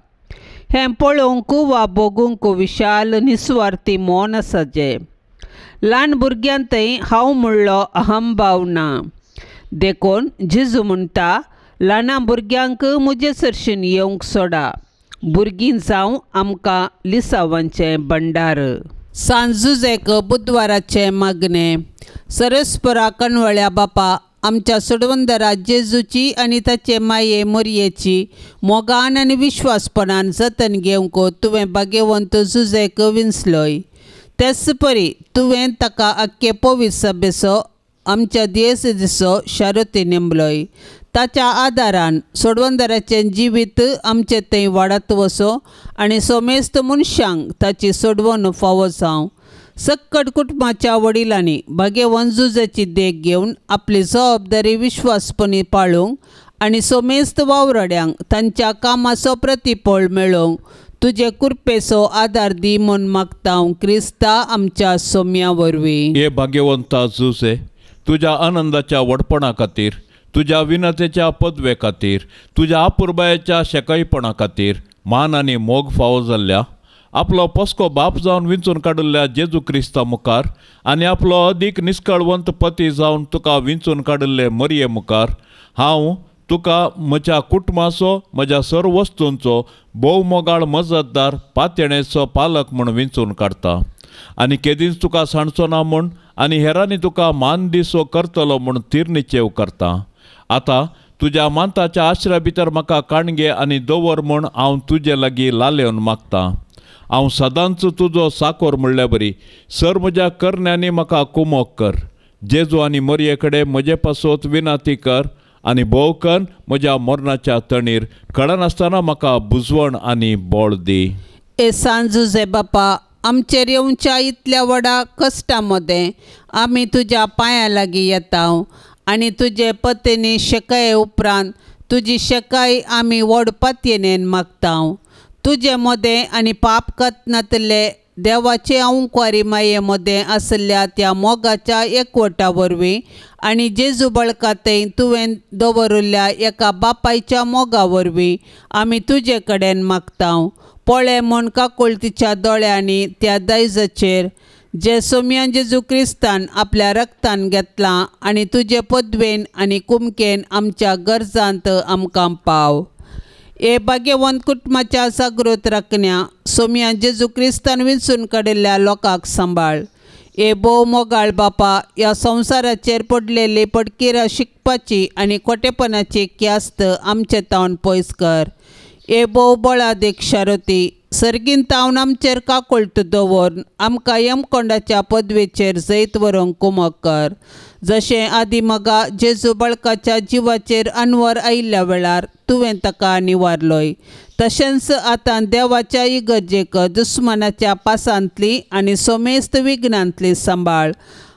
हें पळोवंक वा भोगूंक विशाल निस्वार्थी मन आसा. ल्हान भुरग्यांतय हांव म्हणलो अहंभाव ना. देखून जेजू म्हणटा, ल्हाना भुरग्यांक म्हजे सरशीन येवंक सोडा, भुरगीं जावं आमकां लिसांवांचें भंडार. सांजुजेक बुधवाराचें मागणें. सरस्परा कणवळ्या बापा, आमच्या सोडवंदरा जेजूची आनी ताचे माये मोरयेची मोगान आनी विश्वासपणान जतन घेवंक तुवें भाग्यवंत जुजेक विंचलोय. तेच परी तुवें ताका आख्खे पवित्र सभेचो आमच्या दियेसेचो शारती नेमलोय. ताच्या आदारान सोडवंदराचें जिवीत आमचे थंय वाडत वचो आनी सोमेस्त मनशांक ताची सोडवण फावो जावं. सक्कड कुटुंबाच्या वडिलांनी भाग्यवंत जुजेची देख घेवन आपली जबाबदारी विश्वासपणी पाळूंक आनी सोमेस्त वावराड्यांक तांच्या कामाचो प्रतिफळ मेळोवंक तुजे कृपेचो आदार दी म्हूण मागता क्रिस्ता आमच्या सोम्या वरवीं. हे भाग्यवंता जुजे, तुज्या आनंदाच्या व्हडपणा खातीर, तुज्या विनतेच्या पदवे खातीर, तुज्या अपुरबायेच्या शेकाईपणा खातीर मान आनी मोग फावो जाल्ल्या आपलो पस्को बाप जावन विंचून काडिल्ल्या जेजू क्रिस्ता मुखार आनी आपलो अदीक निस्कळवंत पती जावन तुका विंचून काडिल्ले मरये मुखार हांव तुका म्हज्या कुटुंबाचो म्हज्या सर्व वस्तूंचो भोव मोगाळ मजतदार पातयेणेचो पालक म्हूण विंचून काडटा आनी केदींच तुका सांडचो ना म्हूण आनी हेरांनी तुका मान दिसो करतलो म्हूण तिरनिचेव करता. आतां तुज्या मांताच्या आश्रया भितर म्हाका काणगे आनी दवर म्हूण हांव तुजे लागीं लालेवन मागता. हांव सदांच तुजो साकोर म्हणल्या बरी सर म्हज्या करण्यांनी म्हाका कुमोक कर. जेजू आनी मरये कडेन म्हजे पासत विनाती कर आनी भोव कन्न म्हज्या मरणाच्या तणीर कळनासतना म्हाका बुजवण आनी बळ दी. ए सांजुजे बापा, आमचेर येवच्या इतल्या व्हडा कश्टा मदें आमी तुज्या पांयां लागीं येता आनी तुजे पतीनी शेकाये उपरांत तुजी शेकाय आमी व्हड पातयेन मागता. तुजे मदें आनी पाप कतनातले देवाचे अंकुरी माये मदें आशिल्ल्या त्या मोगाच्या एकवटा वरवीं आनी जेजू बळकातय तुवें दवरिल्ल्या एका बापायच्या मोगा वरवीं आमी तुजे कडेन मागता. पळय म्हूण काकुळतीच्या दोळ्यांनी त्या दायजाचेर जे सोम्या जेजू क्रिस्तान आपल्या रक्तान घेतलां आनी तुजे पदवेन आनी कुमकेन आमच्या गरजांत आमकां पाव. हे भाग्यवंत कुटुंबाच्या जागृत राखण्या सोम्या जेजू क्रिस्तान विंचून काडिल्ल्या लोकांक सांबाळ. हे भोव मोगाळ बापा, ह्या संवसाराचेर पडलेली पडकिरां शिकपाची आनी खोटेपणाची क्यास्त आमचे तावन पयस कर. हे भोव बळादीक शारती, सर्गीन तावन आमचेर काकुळट दवरून आमकां यमकोंडाच्या पदवेचेर जैत व्हरूंक कुमक कर. जशें आदी मगा जेजू बळकाच्या जिवाचेर अनवर आयिल्ल्या वेळार तुवें ताका निवारलोय, तशेंच आतां देवाच्या इगर्जेक दुस्मानाच्या पासांतली आनी सोमेस्त विघ्नांतली सांबाळ.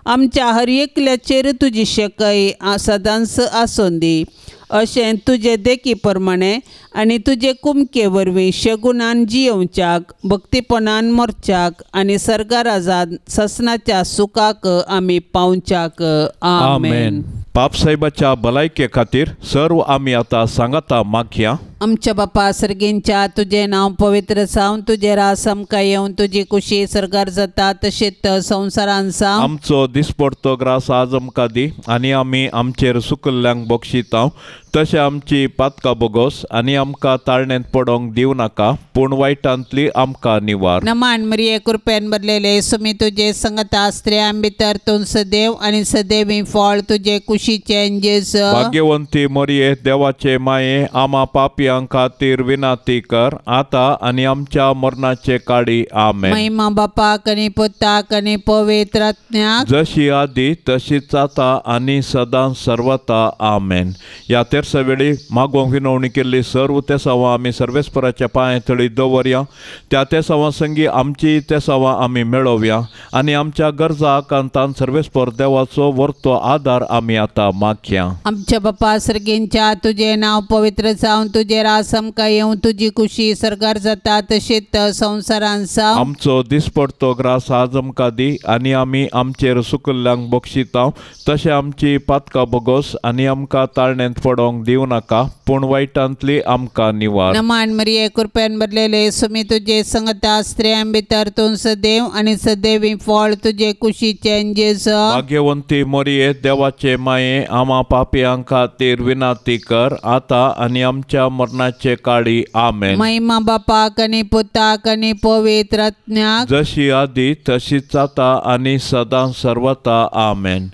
आमच्या हर एकल्याचेर तुजी शेकय सदांच आसून दी. अशें तुजे देखी प्रमाणे आनी तुजे कुमके वरवीं शगुनान जियोवच्याक, भक्तीपणान मरच्याक आनी सर्गाराजान ससनाच्या सुखाक आमी पावच्याक. आमेन. पापसाहेबाच्या भलायके खातीर सर्व आमी आतां सांगाता मागया. आमच्या बापा सर्गींच्या, तुजें नांव पवित्र जावं, तुजें रास आमकां येवन, तुजी कुशी सर्गार जाता तशेंच संवसारान जावं. आमचो दिसपडतो ग्रास आज आमकां दी आनी आमी आमचेर सुकल्ल्यांक बक्षिता तशें आमची पातकां बोगोस आनी आमकां ताळण्यांत पडोंक दिवं नाका, पूण वायटांतली आमकां निवार. नमान मरिये, कृपेन भरलेले, सुमी तुजे संगता, स्त्रियां भितर तूं सदैव आनी सदैवी फळ तुजे कुशीचें जेजू. भाग्यवंती मरिये, देवाचे माये, आमा पापी पापयां खातीर विनंती कर आतां आनी आमच्या मरणाचे काळी. आमेन. महिमा बापाक आनी पुताक आनी पवित्र आत्म्याक, जशी आदी तशीच आतां आनी सदां सर्वता. आमेन. ह्या तेरसा वेळी मागोवंक विनवणी केल्ली सर्व तेसांवां आमी सर्वेस्पराच्या पांय थळी दवरया. त्या तेसांवां संगी आमची तेसांवां आमी मेळोवया आनी आमच्या गरजा आकांतान सर्वेस्पर देवाचो वर्तो आदार आमी आतां मागया. आमच्या बापा सर्गींच्या तुजें नांव पवित्र जावन तुजें राज आमकां येवं, तुजी कुशी सर्गार जाता तशीच संवसारान जावं. आमचो दिसपडतो ग्रास आज आमकां दी आनी आमी आमचेर सुकल्ल्यांक बक्षिता तशें आमची पातकां बोगोस आनी आमकां ताळण्यांत पडोंक दिवं नाका, पूण वायटांतली आमकां निवार. नमान मरिये कृपेन भरलेले सुमी तुजे संगता, स्त्रियां भितर तूं सदैव आनी सदैवी फळ तुजे कुशीचें जेजू. भाग्यवंती मरिये देवाचे माये आमा पापयां खातीर विनंती कर आतां आनी आमच्या मरणाचे काळी. आमेन. महिमा बापाक आनी पुताक आनी पवित्र आत्म्याक, जशी आदी तशीच आतां आनी सदां सर्वता. आमेन.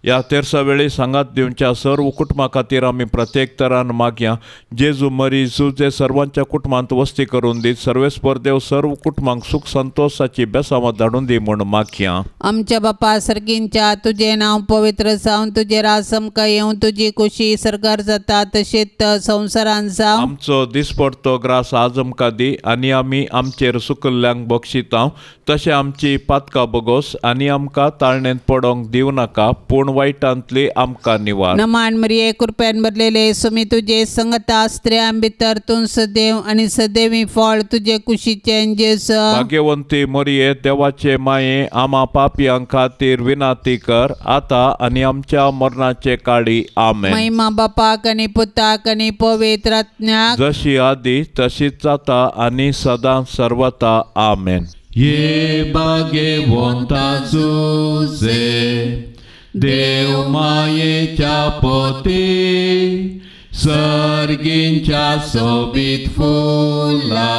ह्या तेरसा वेळी सांगात दिवच्या सर्व कुटुंबा खातीर आमी प्रत्येक तरान मागया. जेजू मरी जुजे सर्वांच्या कुटुंबांत वस्ती करून दी. सर्वेस्पर देव सर्व कुटुंबांक सुख संतोषाची बेसांवां धाडून दी म्हूण मागया. आमच्या बापा सर्गींच्या तुजें नांव पवित्र जावन तुजें राज आमकां येवं, तुजी कुशी सर्गार जाता तशीच संवसारान जावं. आमचो दिसपडतो ग्रास आज आमकां दी आनी आमी आमचेर सुकल्ल्यांक बक्षिता तशें आमची पातकां बोगोस आनी आमकां ताळण्यांत पडोंक दिवं नाका, पूण वायटांतली आमकां निवार. नमान मरिये कृपेन भरलेले सुमी तुजे संगता, स्त्रियां भितर तूं सदैव आनी सदैवी फळ तुजे कुशीचें जेजू. भाग्यवंती मरिये देवाचे माये आमा पापयां खातीर विनंती कर आतां आनी आमच्या मरणाचे काळी. आमेन. महिमा बापाक आनी पुताक आनी पवित्र आत्म्याक, जशी आदी तशीच आतां आनी सदां सर्वता. आमेन. ये भाग्यवंता जुजे देव मायेच्या पोती, सर्गींच्या सोबीत फुला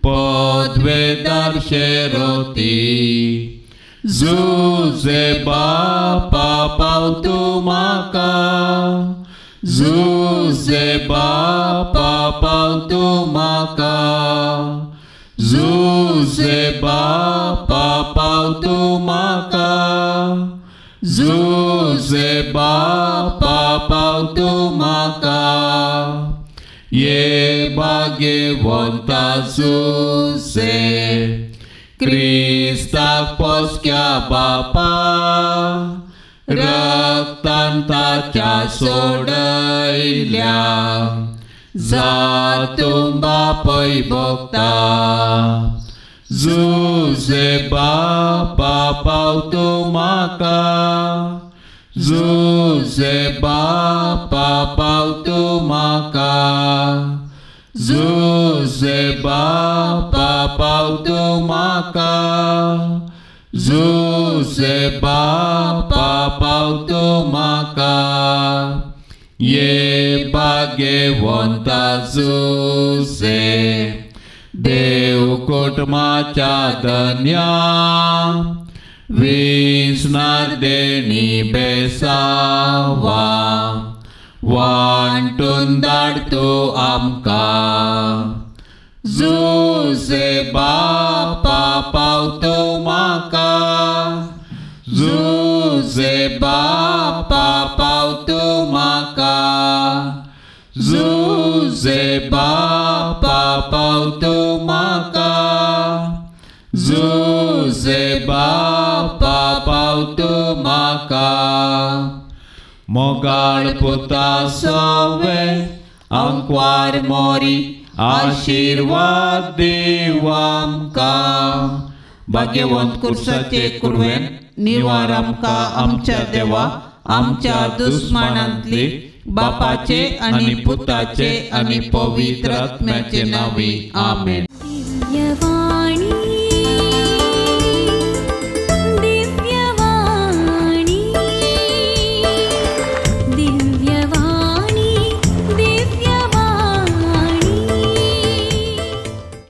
पदवेदार शेरोती. जुजे बापा पाव तूं म्हाका, जुजे बापा पाव तूं म्हाका, जुजे बापा पाव तूं म्हाका, जुजे बापा पाव तूं म्हाका. ये भाग्यवंता जुजे क्रिस्ताक पोसक्या बापा, रक्तान ताच्या सोडयल्या जातूं बापय भोगता. जुजे बापा पाव तूं म्हाका, जुजे बापा पाव तूं म्हाका, जुजे बापा पाव तूं म्हाका, जुजे बापा पाव तूं म्हाका. ये भाग्यवंता जुजे देव कुटुंबाच्या धन्या, विसनार देणी बेसावा वांटून धाड तूं आमकां. जुजे बापा पाव तूं म्हाका, जुजे बापा पाव तूं म्हाका, जुजे बापा पाव तूं म्हाका, जुजे बापा पाव तूं म्हाका. मोगाळ पुता सवे आंकवार मोरी आशिर्वाद दीव आमकां. भाग्यवंत कुर्साचे कुरवेन निवार आमकां आमच्या देवा, आमच्या दुस्मानांतली बापाचे आनी पुताचे आनी पवित्र आत्म्याचे नांवी. आमेन.